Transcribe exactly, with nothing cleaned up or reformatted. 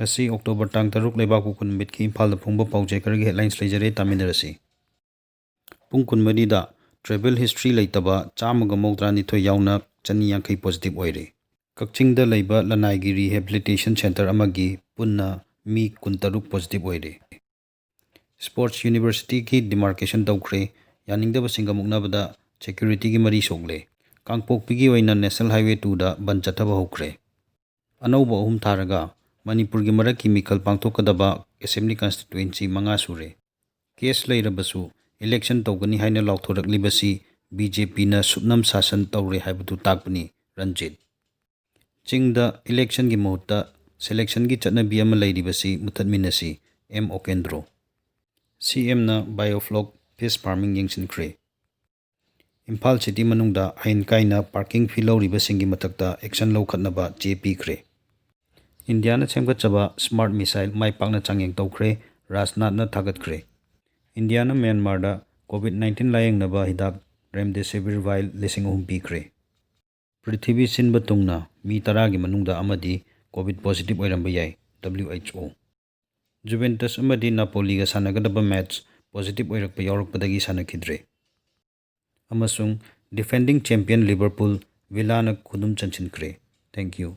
ꯉꯁꯤ October ꯇꯥꯡ ꯇꯔꯨꯛ, ꯂꯩꯕꯥꯛꯄꯣꯛꯄ ꯅꯨꯃꯤꯠꯀꯤ ꯏꯝꯐꯥꯜꯗ ꯐꯣꯡꯕ ꯄꯥꯎꯆꯦ ꯈꯔꯒꯤ headlines ꯂꯩꯖꯔꯦ, ꯇꯥꯃꯤꯟꯅꯔꯁꯤ꯫ ꯄꯨꯡ ꯀꯨꯟꯃꯔꯤꯗ travel history ꯂꯩꯇꯕ ꯆꯥꯝꯃꯒ ꯃꯧꯗ꯭ꯔꯥꯅꯤꯊꯣꯏ ꯌꯥꯎꯅ ꯆꯅꯤ ꯌꯥꯡꯈꯩ positive ꯑꯣꯏꯔꯦ꯫ ꯀꯛꯆꯤꯡꯗ ꯂꯩꯕ ꯂꯅꯥꯏꯒꯤ rehabilitation centre ꯑꯃꯒꯤ ꯄꯨꯟꯅ ꯃꯤ ꯀꯨꯟꯇꯔꯨꯛ positive ꯑꯣꯏꯔꯦ꯫ Sports Universityꯒꯤ demarcation ꯇꯧꯈ꯭ꯔꯦ꯫ ꯌꯥꯅꯤꯡꯗꯕꯁꯤꯡꯒ ꯃꯨꯛꯅꯕꯗ securityꯒꯤ ꯃꯔꯤ ꯁꯣꯛꯂꯦ꯫ ꯀꯥꯡꯄꯣꯛꯄꯤꯒꯤ ꯑꯣꯏꯅ National Highway twoꯗ ꯕꯟ ꯆꯠꯊꯕ ꯍꯧꯈ꯭ꯔꯦ꯫ ꯑꯅꯧꯕ ꯑꯍꯨꯝ ꯊꯥꯔꯒ ꯃꯅꯤꯄꯨꯔꯒꯤ ꯃꯔꯛꯀꯤ ꯃꯤꯈꯜ ꯄꯥꯡꯊꯣꯛꯀꯗꯕ Assembly Constituency ꯃꯉꯥ ꯁꯨꯔꯦ꯫ Case ꯂꯩꯔꯕꯁꯨ election ꯇꯧꯒꯅꯤ ꯍꯥꯏꯅ ꯂꯥꯎꯊꯣꯔꯛꯂꯤꯕꯁꯤ BJPꯅ ꯁꯨꯞꯅꯝ ꯁꯥꯁꯟ ꯇꯧꯔꯦ ꯍꯥꯏꯕꯗꯨ ꯇꯥꯛꯄꯅꯤ, ꯔꯟꯖꯤꯠ꯫ ꯆꯤꯡꯗ electionꯒꯤ ꯃꯍꯨꯠꯇ selectionꯒꯤ ꯆꯠꯅꯕꯤ ꯑꯃ ꯂꯩꯔꯤꯕꯁꯤ ꯃꯨꯊꯠꯃꯤꯟꯅꯁꯤ, ꯑꯦꯝ ꯑꯣꯀꯦꯟꯗ꯭ꯔꯣ꯫ CMꯅ biofloc fish farming ꯌꯦꯡꯁꯤꯟꯈ꯭ꯔꯦ꯫ ꯏꯝꯐꯥꯜ city ꯃꯅꯨꯡꯗ ꯑꯥꯏꯟ ꯀꯥꯏꯅ parking fee ꯂꯧꯔꯤꯕꯁꯤꯡꯒꯤ ꯃꯊꯛꯇ action ꯂꯧꯈꯠꯅꯕ ꯆꯦ ꯄꯤꯈ꯭ꯔꯦ꯫ ꯏꯟꯗꯤꯌꯥꯅ ꯁꯦꯝꯒꯠꯆꯕ smart missile ꯃꯥꯏ ꯄꯥꯛꯅ ꯆꯥꯡꯌꯦꯡ ꯇꯧꯈ꯭ꯔꯦ, ꯔꯥꯖꯅꯥꯊꯅ ꯊꯥꯒꯠꯈ꯭ꯔꯦ꯫ ꯏꯟꯗꯤꯌꯥꯅ ꯃ꯭ꯌꯥꯟꯃꯥꯔꯗ COVID nineteen ꯂꯥꯌꯦꯡꯅꯕ ꯍꯤꯗꯥꯛ Remdesivir vial ꯂꯤꯁꯤꯡ ꯑꯍꯨꯝ ꯄꯤꯈ꯭ꯔꯦ꯫ ꯄ꯭ꯔꯤꯊꯤꯕꯤ ꯁꯤꯟꯕ ꯊꯨꯡꯅ ꯃꯤ ꯇꯔꯥꯒꯤ ꯃꯅꯨꯡꯗ ꯑꯃꯗꯤ COVID positive ꯑꯣꯏꯔꯝꯕ ꯌꯥꯏ, WHO꯫ Juventus ꯑꯃꯗꯤ Napoliꯒ ꯁꯥꯟꯅꯒꯗꯕ match positive ꯑꯣꯏꯔꯛꯄ ꯌꯥꯎꯔꯛꯄꯗꯒꯤ ꯁꯥꯟꯅꯈꯤꯗ꯭ꯔꯦ꯫ ꯑꯃꯁꯨꯡ defending champion Liverpool Villaꯅ ꯈꯨꯗꯨꯝ ꯆꯟꯁꯤꯟꯈ꯭ꯔꯦ꯫ Thank you꯫